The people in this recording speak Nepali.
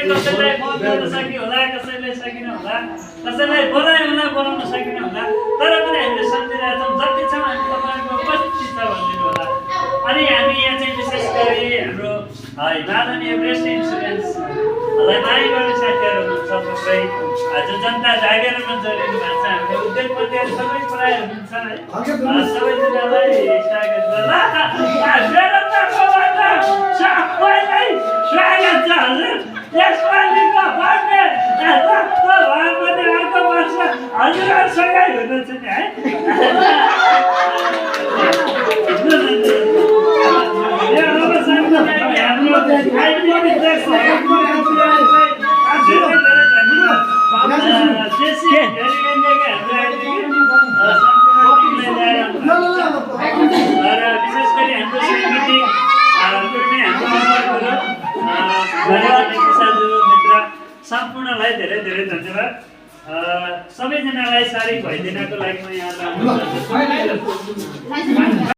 गरी कसैलाई फोन गर्न सकियो होला, कसैलाई सकिन होला, कसैलाई बोलायो होला, बोलाउन सकिन होला, तर पनि हामीले सम्झिरहेका छौँ जति छ हामी तपाईँहरूको उपस्थिति छ भनिदिनु होला। अनि हामी यहाँ चाहिँ विशेष गरी हाम्रो हिमालयन एभरेस्ट इन्सुरेन्सलाई माया गर्ने साथीहरू हुनुहुन्छ, थुप्रै जो जनता जागेरमा जोडिनु भएको छ, हाम्रो उद्योगपतिहरू सबै प्राय हुनुहुन्छ है, सबैजनालाई स्वागत सबैलाई स्वागत छ हजुर। यसपालिको बर्थडे जस्तो भए पनि अर्को वर्ष हजुरहरूसँगै हुनुहुन्छ नि है। विशेष गरी हाम्रो साङ्गीतिक मित्र सम्पूर्णलाई धेरै धेरै धन्यवाद। सबैजनालाई साह्रै भइदिनको लागि म यहाँलाई